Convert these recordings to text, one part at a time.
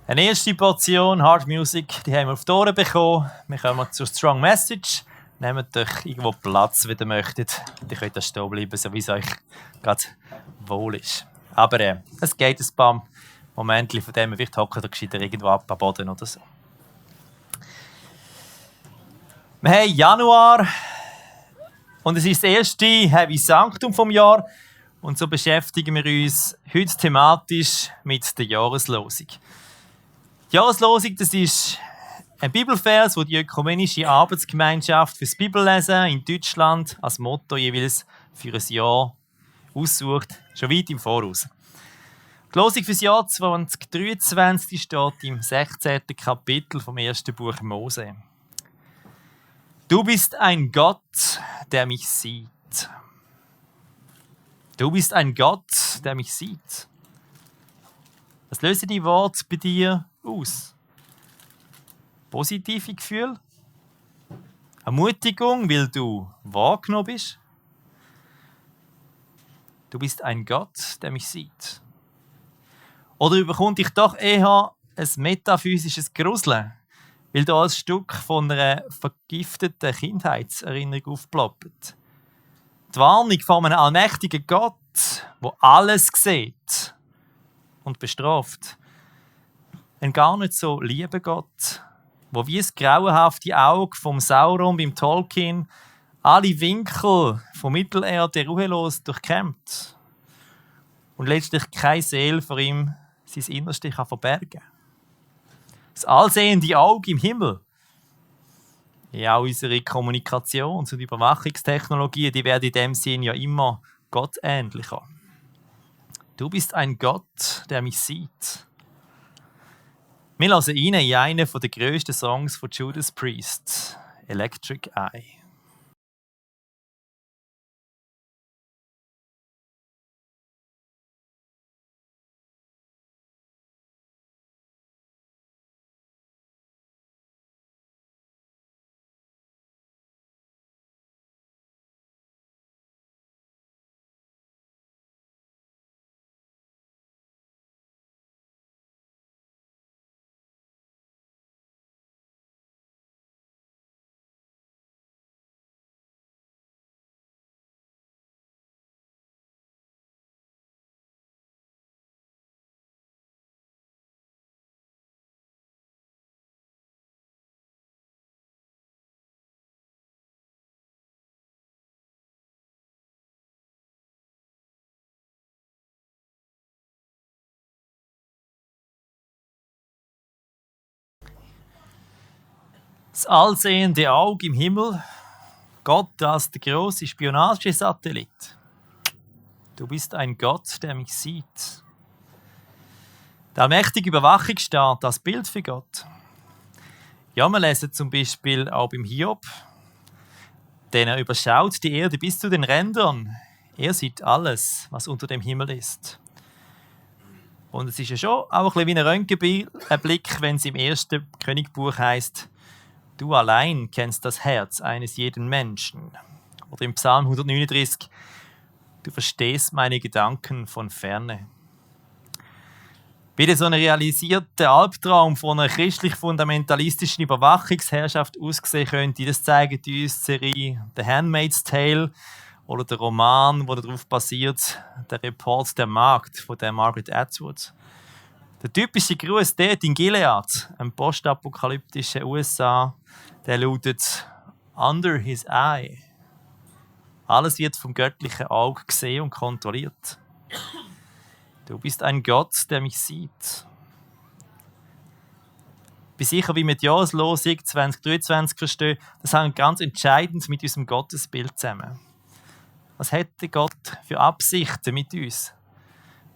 Eine erste Portion Hard Music, die haben wir auf die Ohren bekommen. Wir kommen zur Strong Message. Nehmt euch irgendwo Platz, wenn ihr möchtet. Ihr könnt da stehen bleiben, so wie es euch gerade wohl ist. Aber es geht ein paar Momente, von denen vielleicht hockt ihr gescheiter irgendwo ab am Boden oder so. Wir haben Januar und es ist das erste Heavy Sanctum vom Jahr. Und so beschäftigen wir uns heute thematisch mit der Jahreslosung. Die Jahreslosung, das ist ein Bibelvers, wo die ökumenische Arbeitsgemeinschaft fürs Bibellesen in Deutschland als Motto jeweils für ein Jahr aussucht, schon weit im Voraus. Die Losung für das Jahr 2023 steht im 16. Kapitel vom ersten Buch Mose. Du bist ein Gott, der mich sieht. Du bist ein Gott, der mich sieht. Was lösen die Worte bei dir aus? Positive Gefühle? Ermutigung, weil du wahrgenommen bist? Du bist ein Gott, der mich sieht. Oder überkommt dich doch eher ein metaphysisches Gruseln, weil da ein Stück von einer vergifteten Kindheitserinnerung aufploppt? Die Warnung von einem allmächtigen Gott, der alles sieht und bestraft. Ein gar nicht so lieber Gott, der wie das grauenhafte Auge vom Sauron beim Tolkien alle Winkel von Mittelerde ruhelos durchkämmt und letztlich keine Seele vor ihm sein Innerste kann verbergen. Das allsehende Auge im Himmel. Ja, auch unsere Kommunikations- und Überwachungstechnologien, die werden in dem Sinn ja immer gottähnlicher. Du bist ein Gott, der mich sieht. Wir hören rein in einen der grössten Songs von Judas Priest, Electric Eye. Das allsehende Auge im Himmel, Gott als der grosse Spionagesatellit. Du bist ein Gott, der mich sieht. Der allmächtige Überwachungsstaat als Bild für Gott. Ja, wir lesen zum Beispiel auch beim Hiob, denn er überschaut die Erde bis zu den Rändern. Er sieht alles, was unter dem Himmel ist. Und es ist ja schon auch ein bisschen wie ein Röntgenblick, wenn es im ersten Königbuch heißt: Du allein kennst das Herz eines jeden Menschen. Oder im Psalm 139, du verstehst meine Gedanken von ferne. Wie so ein realisierter Albtraum von einer christlich-fundamentalistischen Überwachungsherrschaft aussehen könnte, das zeigt uns die Serie The Handmaid's Tale oder der Roman, der darauf basiert, der Report der Magd von der Margaret Atwood. Der typische Gruß dort in Gilead, einem postapokalyptischen USA, der lautet «Under his eye». Alles wird vom göttlichen Auge gesehen und kontrolliert. Du bist ein Gott, der mich sieht. Ich bin sicher, wie wir die Jahreslosung 2023 verstehen, das hängt ganz entscheidend mit unserem Gottesbild zusammen. Was hätte Gott für Absichten mit uns?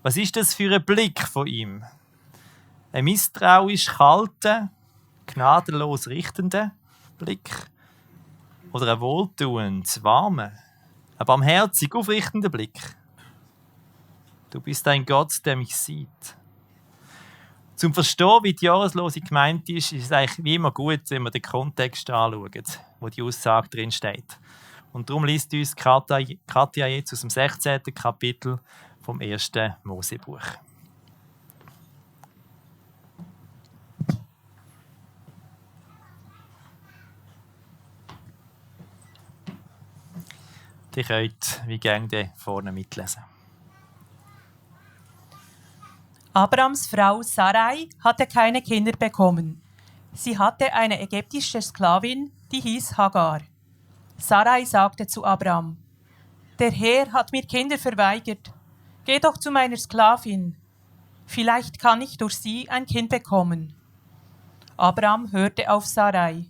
Was ist das für ein Blick von ihm? Ein misstrauisch kalter, gnadenlos richtender Blick? Oder ein wohltuend, warmer, ein barmherzig aufrichtender Blick? Du bist ein Gott, der mich sieht. Zum Verstehen, wie die Jahreslosung gemeint ist, ist es eigentlich wie immer gut, wenn wir den Kontext anschauen, wo die Aussage drin steht. Und darum liest uns Katja jetzt aus dem 16. Kapitel vom 1. Mosebuch. Ihr könnt wie gerne vorne mitlesen. Abrams Frau Sarai hatte keine Kinder bekommen. Sie hatte eine ägyptische Sklavin, die hieß Hagar. Sarai sagte zu Abram: Der Herr hat mir Kinder verweigert. Geh doch zu meiner Sklavin. Vielleicht kann ich durch sie ein Kind bekommen. Abram hörte auf Sarai.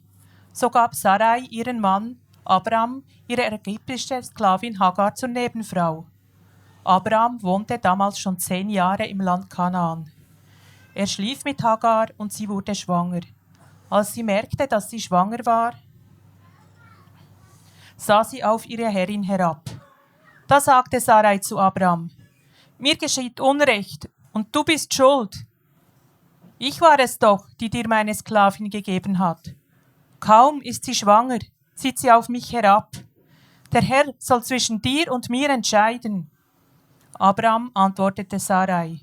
So gab Sarai ihren Mann, Abram, ihre ägyptische Sklavin Hagar zur Nebenfrau. Abram wohnte damals schon 10 Jahre im Land Kanaan. Er schlief mit Hagar und sie wurde schwanger. Als sie merkte, dass sie schwanger war, sah sie auf ihre Herrin herab. Da sagte Sarai zu Abram: Mir geschieht Unrecht und du bist schuld. Ich war es doch, die dir meine Sklavin gegeben hat. Kaum ist sie schwanger, sieht sie auf mich herab. Der Herr soll zwischen dir und mir entscheiden. Abram antwortete Sarai: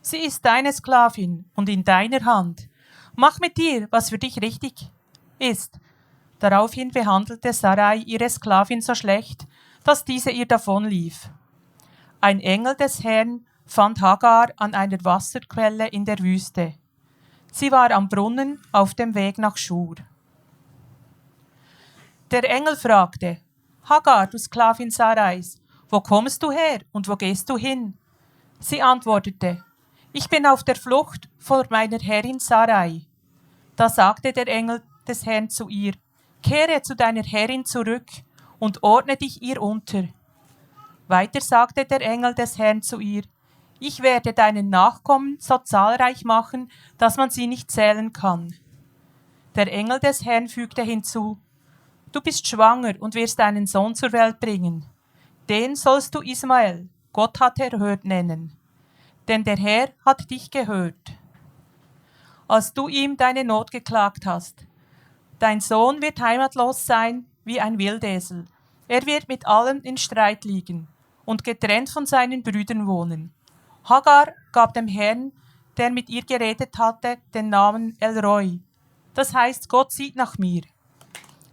Sie ist deine Sklavin und in deiner Hand. Mach mit ihr, was für dich richtig ist. Daraufhin behandelte Sarai ihre Sklavin so schlecht, dass diese ihr davonlief. Ein Engel des Herrn fand Hagar an einer Wasserquelle in der Wüste. Sie war am Brunnen auf dem Weg nach Schur. Der Engel fragte: Hagar, du Sklavin Sarais, wo kommst du her und wo gehst du hin? Sie antwortete: Ich bin auf der Flucht vor meiner Herrin Sarai. Da sagte der Engel des Herrn zu ihr: Kehre zu deiner Herrin zurück und ordne dich ihr unter. Weiter sagte der Engel des Herrn zu ihr: Ich werde deinen Nachkommen so zahlreich machen, dass man sie nicht zählen kann. Der Engel des Herrn fügte hinzu: Du bist schwanger und wirst einen Sohn zur Welt bringen. Den sollst du Ismael, Gott hat erhört, nennen. Denn der Herr hat dich gehört, als du ihm deine Not geklagt hast. Dein Sohn wird heimatlos sein wie ein Wildesel. Er wird mit allen in Streit liegen und getrennt von seinen Brüdern wohnen. Hagar gab dem Herrn, der mit ihr geredet hatte, den Namen El-Roi. Das heißt, Gott sieht nach mir.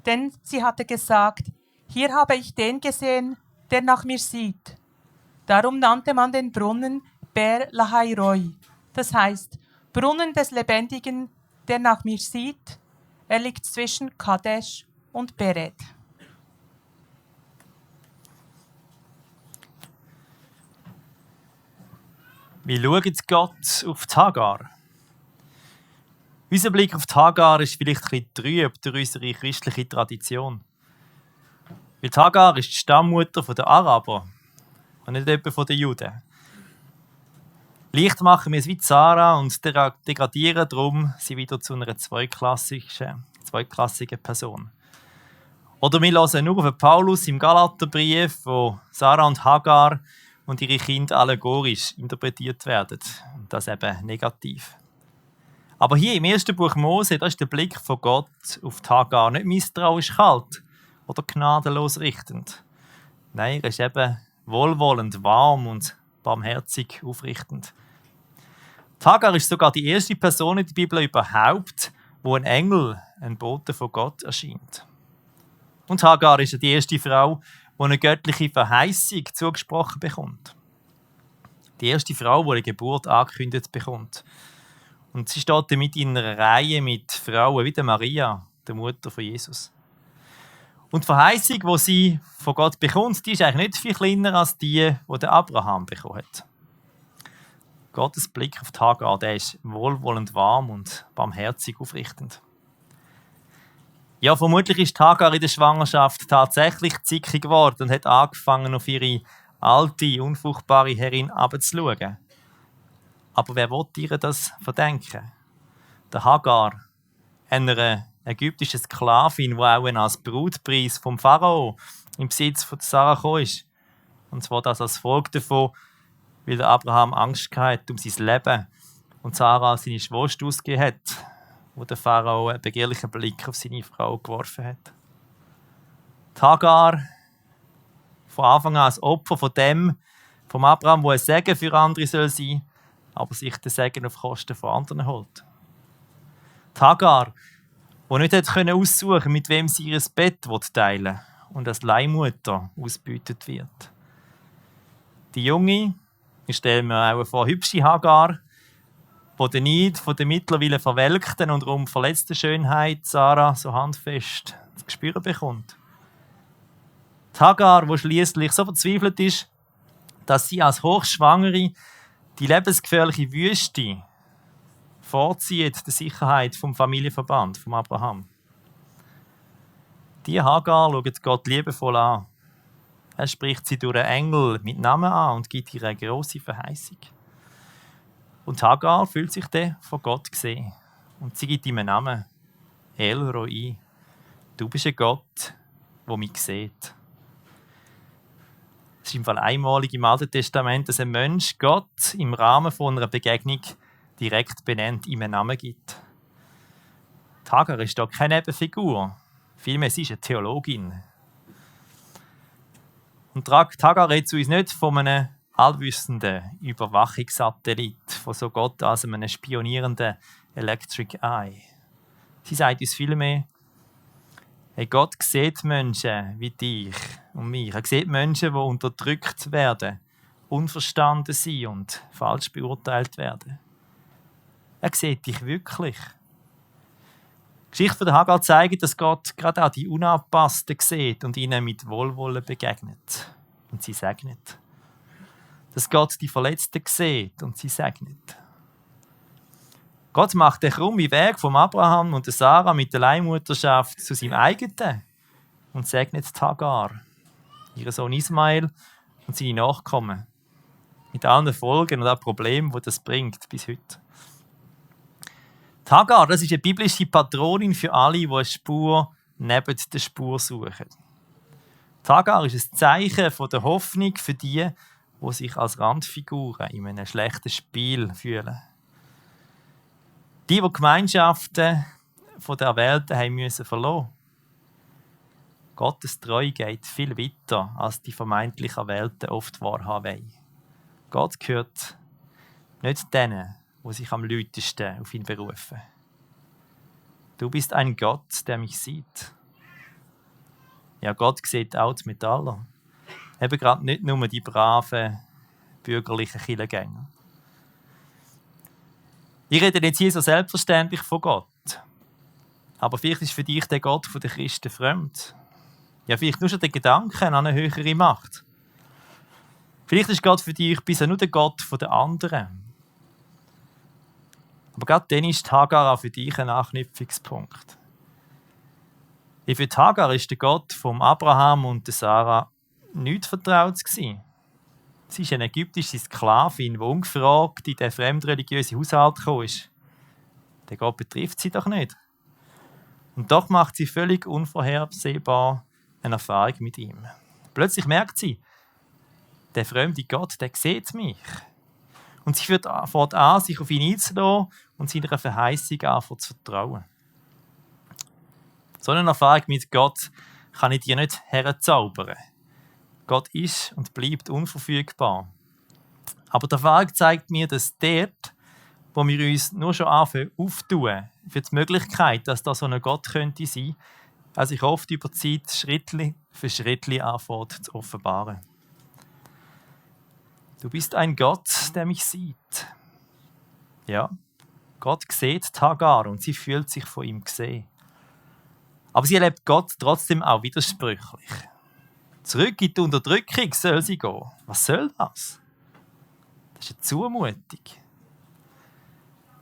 Denn sie hatte gesagt: Hier habe ich den gesehen, der nach mir sieht. Darum nannte man den Brunnen Ber Lahai Roi. Das heißt, Brunnen des Lebendigen, der nach mir sieht. Er liegt zwischen Kadesh und Bered. Wie schaut Gott auf die Hagar? Unser Blick auf die Hagar ist vielleicht ein bisschen trüb durch unsere christliche Tradition. Weil die Hagar ist die Stammmutter der Araber und nicht etwa von den Juden. Leicht machen wir es wie Sarah und degradieren darum sie wieder zu einer zweitklassigen Person. Oder wir hören nur auf Paulus im Galaterbrief, wo Sarah und Hagar und ihre Kinder allegorisch interpretiert werden. Und das eben negativ. Aber hier im ersten Buch Mose, da ist der Blick von Gott auf die Hagar nicht misstrauisch kalt oder gnadenlos richtend. Nein, er ist eben wohlwollend, warm und barmherzig aufrichtend. Die Hagar ist sogar die erste Person in der Bibel überhaupt, wo ein Engel, ein Bote von Gott, erscheint. Und Hagar ist die erste Frau, die eine göttliche Verheißung zugesprochen bekommt. Die erste Frau, die eine Geburt angekündigt bekommt. Und sie steht damit in einer Reihe mit Frauen wie der Maria, der Mutter von Jesus. Und die Verheißung, die sie von Gott bekommt, die ist eigentlich nicht viel kleiner als die der Abraham bekommen hat. Gottes Blick auf die Hagar, der ist wohlwollend warm und barmherzig aufrichtend. Ja, vermutlich ist die Hagar in der Schwangerschaft tatsächlich zickig geworden und hat angefangen, auf ihre alte, unfruchtbare Herrin herabzuschauen. Aber wer will ihr das verdenken? Der Hagar, einer ägyptischen Sklavin, die auch als Brutpreis vom Pharao im Besitz von Sarah gekommen ist. Und zwar das als Folge davon, weil der Abraham Angst hatte um sein Leben und Sarah seine Schwester ausgegeben hat, wo der Pharao einen begehrlichen Blick auf seine Frau geworfen hat. Die Hagar, von Anfang an als Opfer von dem, vom Abraham, der ein Segen für andere sein soll, aber sich den Segen auf Kosten von anderen holt. Die Hagar, die nicht aussuchen konnte, mit wem sie ihr Bett teilen will und als Leihmutter ausgebeutet wird. Die junge, ich stelle mir auch vor, hübsche Hagar, die den Neid von der mittlerweile verwelkten und darum verletzten Schönheit Sarah so handfest zu spüren bekommt. Die Hagar, die schliesslich so verzweifelt ist, dass sie als Hochschwangere die lebensgefährliche Wüste vorzieht der Sicherheit vom Familienverband, vom Abraham. Die Hagar schaut Gott liebevoll an. Er spricht sie durch einen Engel mit Namen an und gibt ihr eine grosse Verheißung. Und Hagar fühlt sich dann von Gott gesehen. Und sie gibt ihm einen Namen. El Roi. Du bist ein Gott, der mich sieht. Es ist im Fall einmalig im Alten Testament, dass ein Mensch Gott im Rahmen von einer Begegnung direkt benennt, ihm einen Namen gibt. Die Hagar ist da keine Nebenfigur. Vielmehr sie ist eine Theologin. Und die Hagar redet zu uns nicht von einem allwissenden Überwachungssatellit, von so Gott als einem spionierenden Electric Eye. Sie sagt uns vielmehr, hey, Gott sieht Menschen wie dich und mich. Er sieht Menschen, die unterdrückt werden, unverstanden sind und falsch beurteilt werden. Er sieht dich wirklich. Die Geschichte von der Hagar zeigt, dass Gott gerade auch die Unangepassten sieht und ihnen mit Wohlwollen begegnet und sie segnet. Dass Gott die Verletzten sieht und sie segnet. Gott macht den krummen Weg vom Abraham und der Sarah mit der Leihmutterschaft zu seinem eigenen und segnet die Hagar, ihren Sohn Ismael und seine Nachkommen. Mit allen Folgen und auch Problemen, die das bringt bis heute. Die Hagar, das ist eine biblische Patronin für alle, die eine Spur neben der Spur suchen. Die Hagar ist ein Zeichen von der Hoffnung für die sich als Randfiguren in einem schlechten Spiel fühlen. Die Gemeinschaften von der Erwählten haben müssen verloren. Gottes Treue geht viel weiter, als die vermeintlich Erwählten oft wahrhaben wollen. Gott gehört nicht denen, die sich am lautesten auf ihn berufen. Du bist ein Gott, der mich sieht. Ja, Gott sieht auch die Metaller. Eben gerade nicht nur die braven, bürgerlichen Kirchengänger. Ich rede jetzt hier so selbstverständlich von Gott. Aber vielleicht ist für dich der Gott der Christen fremd. Ja, vielleicht nur schon der Gedanke an eine höhere Macht. Vielleicht ist Gott für dich bisher nur der Gott der anderen. Aber gerade dann ist die Hagar auch für dich ein Anknüpfungspunkt. Für die Hagar ist der Gott vom Abraham und der Sarah nicht vertraut gewesen. Sie ist eine ägyptische Sklavin, die ungefragt in den fremdreligiösen Haushalt gekommen ist. Der Gott betrifft sie doch nicht. Und doch macht sie völlig unvorhersehbar eine Erfahrung mit ihm. Plötzlich merkt sie, der fremde Gott, der sieht mich. Und sie fängt an, sich auf ihn einzulassen und seiner Verheißung zu vertrauen. So eine Erfahrung mit Gott kann ich dir nicht herzaubern. Gott ist und bleibt unverfügbar. Aber die Erfahrung zeigt mir, dass dort, wo wir uns nur schon anfangen auftun, für die Möglichkeit, dass da so ein Gott könnte sein, sich oft über die Zeit Schritt für Schritt anfängt zu offenbaren. Du bist ein Gott, der mich sieht. Ja, Gott sieht die Hagar und sie fühlt sich von ihm gesehen. Aber sie erlebt Gott trotzdem auch widersprüchlich. Zurück in die Unterdrückung soll sie gehen. Was soll das? Das ist eine Zumutung.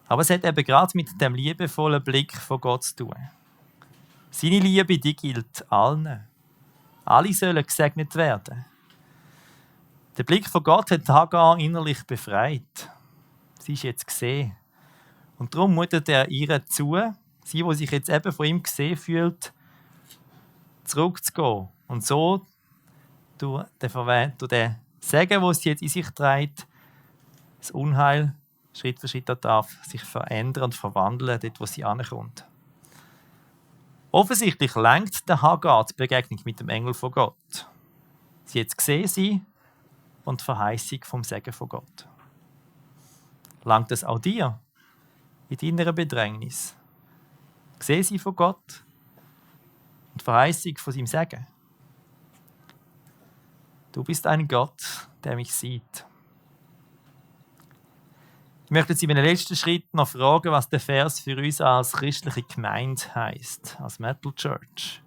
Aber es hat eben gerade mit dem liebevollen Blick von Gott zu tun. Seine Liebe, die gilt allen. Alle sollen gesegnet werden. Der Blick von Gott hat Hagar innerlich befreit. Sie ist jetzt gesehen. Und darum mutet er ihr zu, sie, die sich jetzt eben von ihm gesehen fühlt, zurückzugehen. Und so durch den Segen, den sie jetzt in sich trägt, das Unheil Schritt für Schritt darf sich verändern und verwandeln, dort, wo sie ankommt. Offensichtlich lenkt der Hagar die Begegnung mit dem Engel von Gott. Sie hat gesehen sie und die Verheißung vom Segen von Gott. Langt es auch dir in deiner Bedrängnis? Sehen sie von Gott und die Verheißung von seinem Segen? Du bist ein Gott, der mich sieht. Ich möchte jetzt in meinem letzten Schritt noch fragen, was der Vers für uns als christliche Gemeinde heisst, als Metal Church.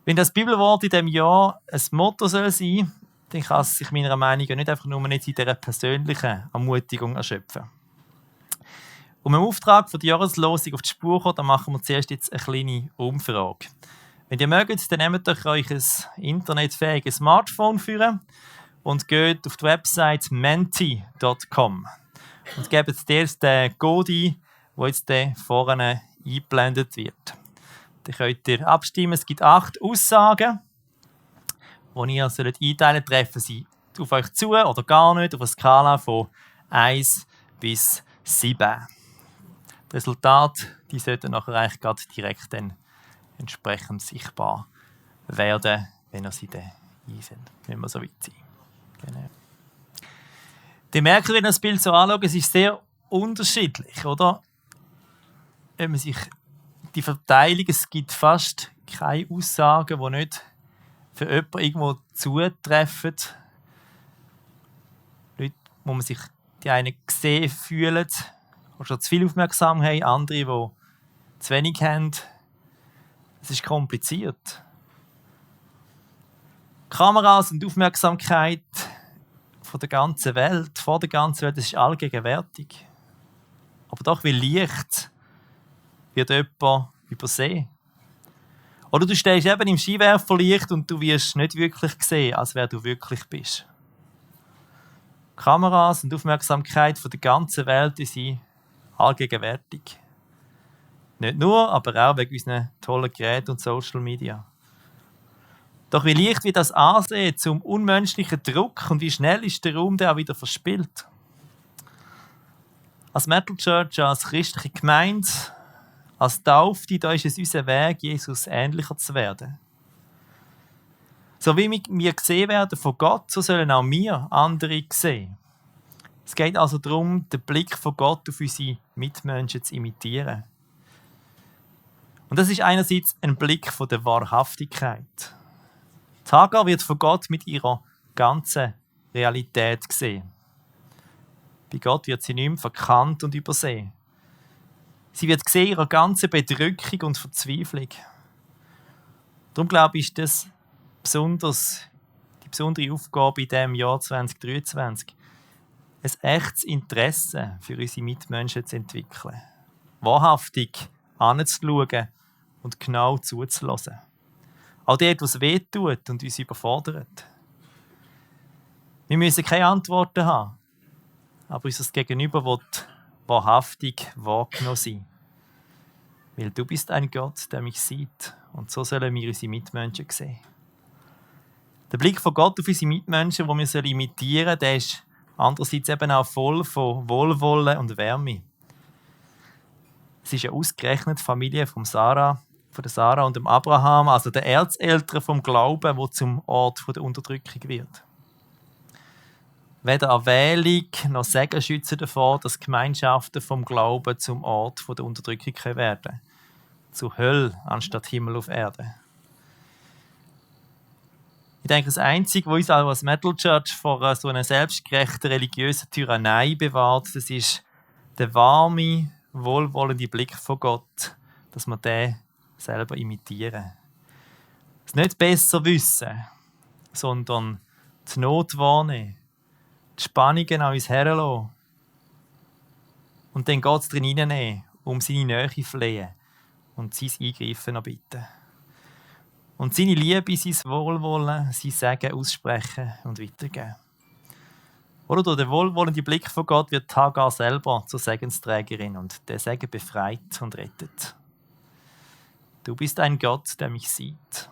Wenn das Bibelwort in diesem Jahr ein Motto soll sein, dann kann es sich meiner Meinung nach nicht einfach nur in dieser persönlichen Ermutigung erschöpfen. Um im Auftrag von der Jahreslosung auf die Spur zu kommen, dann machen wir zuerst jetzt eine kleine Umfrage. Wenn ihr mögt, dann nehmt euch ein internetfähiges Smartphone führen und geht auf die Website menti.com und gebt dort den Code ein, der jetzt vorne eingeblendet wird. Dann könnt ihr abstimmen. Es gibt 8 Aussagen, die ihr einteilen sollt. Treffen sie auf euch zu oder gar nicht, auf einer Skala von 1 bis 7. Die Resultate sollten nachher eigentlich gerade direkt dann entsprechend sichtbar werden, wenn ihr sie dann einsendet, wenn wir so weit sind. Genau. Die merken, wenn ihr das Bild so anschaut, es ist sehr unterschiedlich, oder? Wenn man sich die Verteilung, es gibt fast keine Aussagen, die nicht für jemanden irgendwo zutreffen. Leute, wo man sich die einen gesehen fühlen, die schon zu viel Aufmerksamkeit haben, andere, die zu wenig haben. Es ist kompliziert. Kameras und Aufmerksamkeit von der ganzen Welt, vor der ganzen Welt, das ist allgegenwärtig. Aber doch wie leicht wird jemand übersehen. Oder du stehst eben im Skiwerferlicht und du wirst nicht wirklich gesehen, als wer du wirklich bist. Kameras und Aufmerksamkeit von der ganzen Welt sind allgegenwärtig. Nicht nur, aber auch wegen unseren tollen Geräten und Social Media. Doch wie leicht wird das ansehen zum unmenschlichen Druck und wie schnell ist der Raum dann auch wieder verspielt. Als Metal Church, als christliche Gemeinde, als Taufte, da ist es unser Weg, Jesus ähnlicher zu werden. So wie wir gesehen werden von Gott, so sollen auch wir andere sehen. Es geht also darum, den Blick von Gott auf unsere Mitmenschen zu imitieren. Und das ist einerseits ein Blick von der Wahrhaftigkeit. Hagar wird von Gott mit ihrer ganzen Realität gesehen. Bei Gott wird sie nicht mehr verkannt und übersehen. Sie wird gesehen ihrer ganzen Bedrückung und Verzweiflung. Darum glaube ich, ist das die besondere Aufgabe in diesem Jahr 2023, ein echtes Interesse für unsere Mitmenschen zu entwickeln. Wahrhaftig anzuschauen und genau zuzulassen. Auch dort, was wehtut und uns überfordert. Wir müssen keine Antworten haben, aber unser Gegenüber wird wahrhaftig wahrgenommen sein. Weil du bist ein Gott, der mich sieht. Und so sollen wir unsere Mitmenschen sehen. Der Blick von Gott auf unsere Mitmenschen, den wir imitieren sollen, der ist andererseits eben auch voll von Wohlwollen und Wärme. Es ist ja ausgerechnet die Familie von der Sarah und dem Abraham, also der Erzeltern vom Glauben, wo zum Ort der Unterdrückung wird. Weder Erwählung noch Segen schützen davor, dass Gemeinschaften vom Glauben zum Ort der Unterdrückung werden können. Zu Hölle anstatt Himmel auf Erde. Ich denke, das Einzige, was uns als Metal Church vor so einer selbstgerechten religiösen Tyrannei bewahrt, das ist der warme, wohlwollende Blick von Gott, dass wir den selber imitieren. Es nicht besser wissen, sondern die Not wahrnehmen, die Spannungen an uns herlassen und dann Gott drin hineinnehmen, um seine Nähe flehen und sein Eingreifen erbitten. Und seine Liebe, sein Wohlwollen, sein Segen aussprechen und weitergeben. Oder durch den wohlwollenden Blick von Gott wird Hagar selber zur Segensträgerin und der Segen befreit und rettet. Du bist ein Gott, der mich sieht.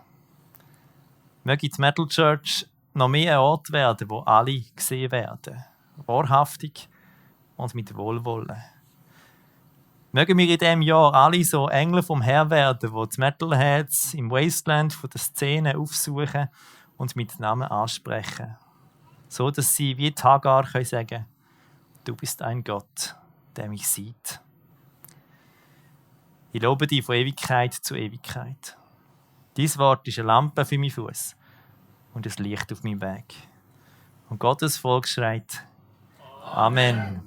Möge die Metal Church noch mehr ein Ort werden, wo alle gesehen werden. Wahrhaftig und mit Wohlwollen. Mögen wir in diesem Jahr alle so Engel vom Herrn werden, die die Metalheads im Wasteland von der Szene aufsuchen und mit Namen ansprechen. So, dass sie wie Hagar sagen können, du bist ein Gott, der mich sieht. Ich lobe dich von Ewigkeit zu Ewigkeit. Dies Wort ist eine Lampe für meinen Fuß und das Licht auf meinem Weg. Und Gottes Volk schreit Amen.